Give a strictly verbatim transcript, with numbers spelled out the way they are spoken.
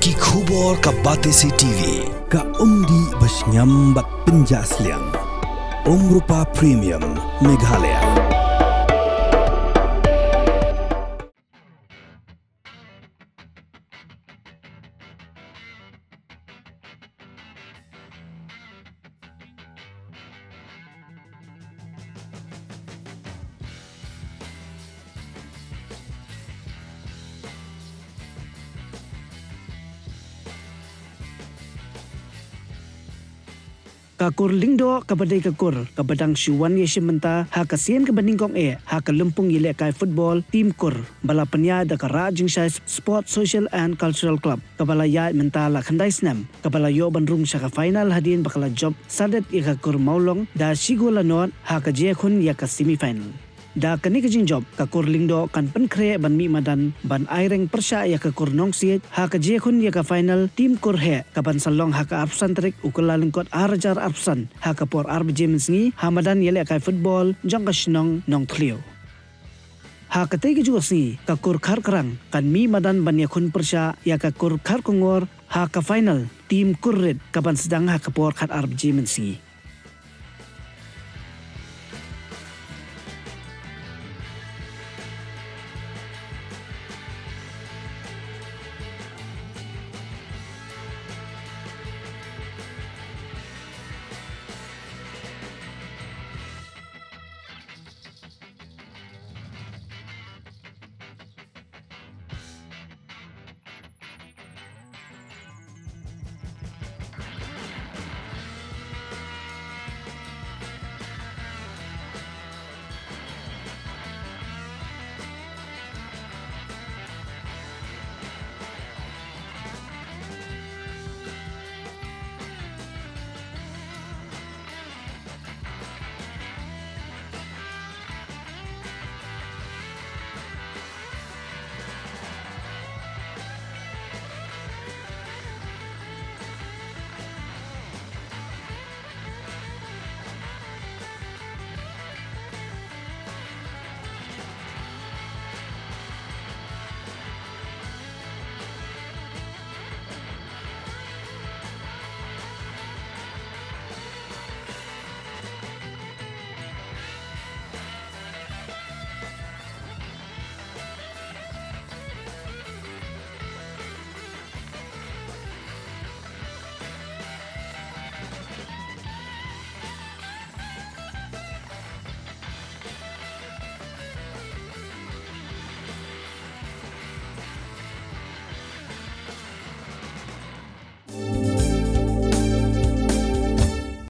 Ki khubor ka Batesi T V, ka umdih ba shngiam bad pynjah sliang. Umrupa Premium, Meghalaya. Ka kur Lyngdoh kaba dei ka kur kaba dang shu wan ïashim bynta ha ka sien kaba nyngkong eh ha ka lympung ïalehkai football Team Kur, ba la pynïaid da ka Rah Jingshai Sport Social and Cultural Club, kaba la ïaid mynta la khyndai snem, kaba la ïoh ban rung sha ka final hadien ba ka la jop sahdat ïa ka kur Mawlong da shi gol la nod ha ka jingïakhun ïa ka semi final. Da kane ka jingjop, ka kur Lyngdoh kan pynkhreh ban mih madan ban aireng pyrshah ïa ka kur Nongsiej ha ka jingïakhun ïa ka final Team Kur Heh, kaban sa long ha ka arphew san tarik u Kyllalyngkot ar hajar arphew san ha ka por ar baje mynsngi ha madan ïalehkai football jong ka shnong Nongthliew. Ha katei ka juh ka sngi, ka kur Kharkrang kan mih madan ban ïakhun pyrshah ïa ka kur Kharkongor ha ka final Team Kur Rit, kaban sdang ha ka por khat ar baje mynsngi.